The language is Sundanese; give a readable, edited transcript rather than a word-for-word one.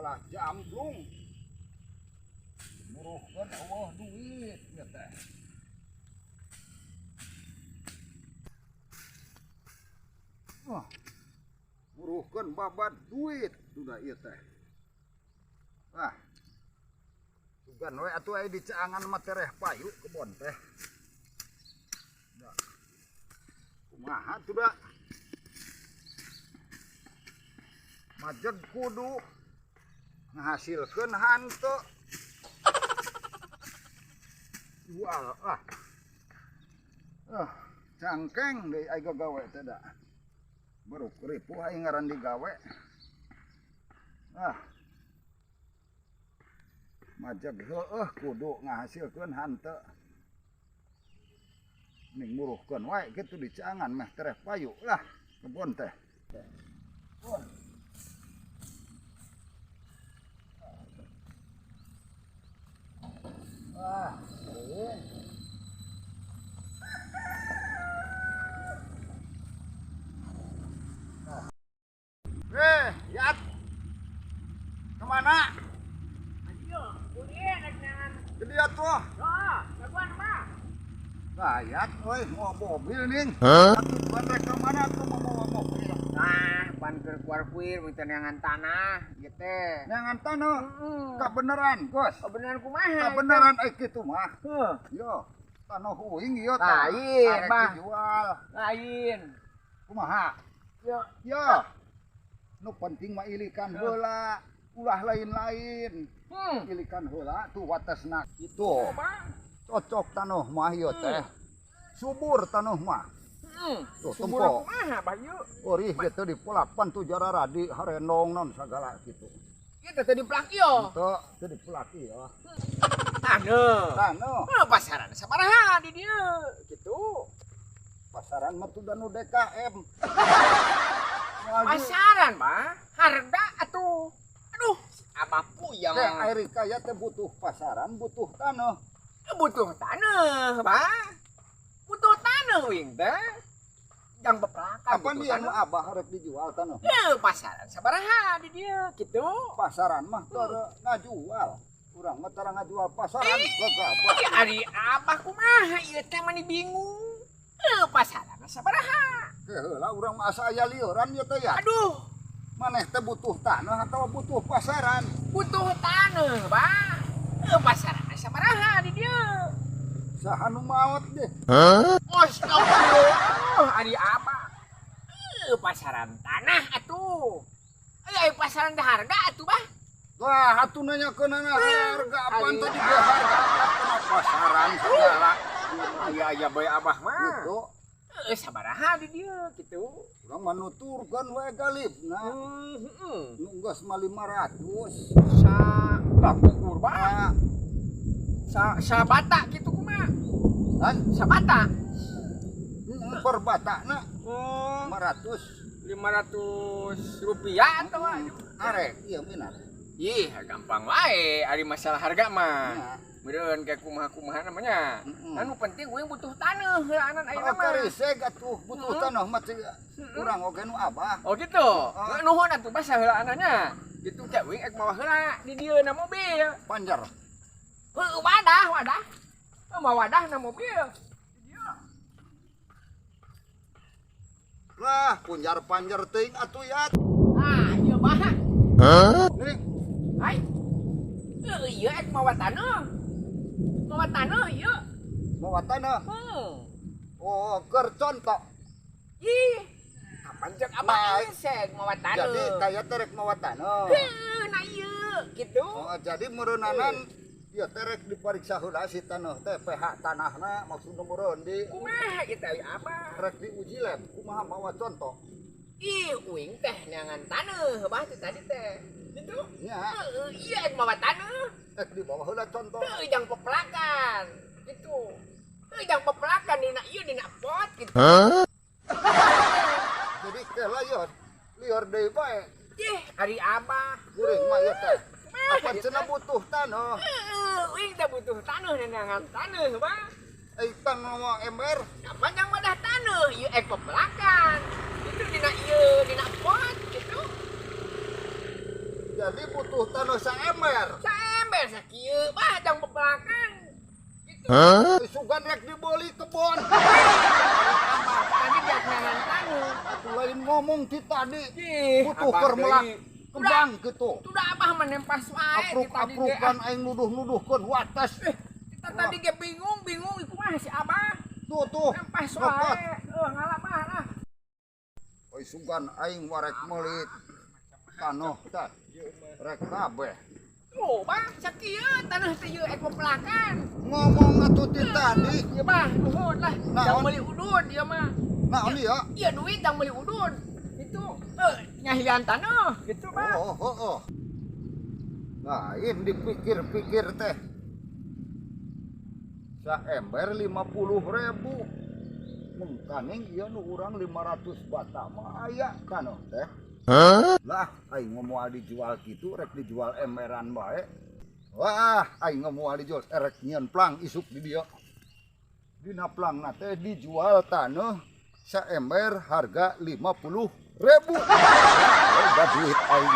Kalah jamblung. Buruhkeun eueuh duit ieu teh. Wah. Buruhkeun babad duit duda ieu teh. Ah. Sugan we atuh aya di caangan mah tereh payu kebon teh. Da. Kumaha tuh da? Majeg kudu ngahasilkeun hanteu. Jual ah. Ah, cangkeng deui ai gagawe teh da. Baru ripuh aing ngaran digawe. Ah. Majeg heueuh kudu ngahasilkeun hanteu. Ning muruhkeun wae kitu di caangan meh tereh payu lah kebon teh. Pun. Ah, Yat. Kemana? Ayo, kuliah rek nangan. Gede atuh. Heeh, jagoan mah. Gayat euy, mau mobil ning. Hah? Atuh rek ka mana atuh mau bawa mobil? Nah, pan keur kuar-kuir minta neangan tanah ieu teh. Neangan tanah? Kabeneran, Bos. Kabeneran kumaha? Kabeneran euy kitu mah. Heuh. Yo, tanah uing ieu tah. Lain, Bah. Dijual. Lain. Kumaha? Yo, yo. Nu penting mah ilikan heula, ulah lain-lain. Ilikan heula tuh watesna kitu. Cocok tanah mah ieu teh. Subur tanah mah. Tuh, subur tempo. Kumaha bah ieu? Orih gitu di pelapan tuh jararadi harendong non sagala kitu. Ieu teh teu dipelak ieu. Teu, teu dipelak ieu. Taneuh. Taneuh. Heuh, pasaran sabaraha di dieu kitu. Pasaran mah tuh nu DKM. Pasaran mah harga atuh. Aduh, abah puyeng. Teh ari kaya teh butuh pasaran, butuh taneuh. Butuh taneuh, Bah. Butuh taneuh wing teh. Jang pepelakan. Apa dia nu abah rek dijual taneuh? Heuh, pasaran sabaraha di dieu kitu. Pasaran mah teu ngajual. Urang mah tara ngajual pasaran gegabah. Ieu ari abah kumaha ieu teh mani bingung. Heuh, pasaran sabaraha? Ke heula urang mah asa aya lieuran ieu teh ya. Aduh, maneh teh butuh tanah atawa butuh pasaran? Butuh tanah, Bah. Heuh, pasaran sabaraha di dieu? Saha nu maot deh? Hah? Astagfirullah, ari apa? Heuh, pasaran tanah atuh. Aya pasaran teh harga atuh, Bah. Wah, atuh nanyakeunana harga apaan tadi ge harga kana pasaran segala. Aya-aya bae abah mah. Gitu. Heuh, sabaraha di dieu kitu. Urang mah nuturkeun we galibna. Nu geus mah 500. Sa bapukur, Bah. Sa sabata kitu kumaha? Han? Sabata. Per batana. 500. 500 rupiah atuh. Arek ieu minat. Ih, gampang wae ari masalah harga mah. Meureun kayak kumaha-kumaha namanya. Anu penting uing butuh taneuh heulaanan ayeuna mah. Kariseg atuh butuh taneuh mah urang oge nu abah. Oh gitu. Nuhun atuh bah saheulaanana. Gitu teh uing ek mawa heula di dieu na mobil. Panjer. Heuh, wadah, wadah. Mawa wadah na mobil. Di dieu. Lah, punjar-panjer teuing atuh ya. Ah, ieu bah. Hah? Nih. Hai. Heuh, ieu ek mawa taneuh. Mawa taneuh ieu. Mawa taneuh? Oh, keur contoh. Ih, kapan cek abah seg mawa taneuh. Jadi kaya teh rek mawa taneuh. Heuh, nah ieu kitu. Oh, jadi meureunnanan ieu teh rek dipariksa heula si taneuh teh pH tanahna maksudna meureun di kumaha ieu teh abah? Rek diuji lab, kumaha mawa contoh. Ih, uing teh neangan taneuh bah teh tadi teh. Gitu? Nya. Heuh, ieu ek mawa taneuh. Ek dibawa heula contoh. Heuh, jang pepelakan. Gitu. Heuh, jang pepelakan dina ieu dina pot gitu. Hah? Jadi teh lieur, lieur deui bae. Ih, ari abah. Kuring mah ieu teh. Apa cenah butuh taneuh? Heuh, uing teh butuh taneuh neangan taneuh, Bah. Eh, taneuh mah ember. Kapan jang wadah taneuh ieu ek pepelakan. Itu dina ieu dina pot gitu. Jadi butuh taneuh Taneuh saember. Saember sakieu, Bah, jang pepelakan. Gitu. Sugan rek dibeli kebon. Abah tadi dia neangan taneuh. Atuh lain ngomong ti tadi. Ih, Butuh Abah keur melak deui. kembang gitu. Sudah Abah mah nempas wae ti tadi ge. Apruk-aprukan aing nuduh-nuduhkeun wates. Kita tadi ge bingung, bingung kumaha si Abah. Tuh tuh. Nempas Nyokot. wae. Eh, ngalah Bah lah. Oi, sugan aing warek meuli taneuh teh. Rek kabeh. Tuh, Bah, sakieu taneuh teh ieu ek pepelakan. Ngomong atuh ti tadi. Ieu Bah, nuhun lah. Naon? Jang meuli udud ieu mah. Naon ieu? Iya duit jang meuli udud. Itu eh nyahian taneuh gitu, Bah. Oh. Lain dipikir-pikir teh. Saember 50 ribu. Mungkaning ieu nu urang 500 bata mah aya taneuh teh. Lah, aing moal dijual kitu, rek dijual emberan bae. Wah, aing moal dijual, erek nyieun plang isuk di dieu. Dina plangna teh dijual taneuh saember harga 50 ribu. Wah, duit aing.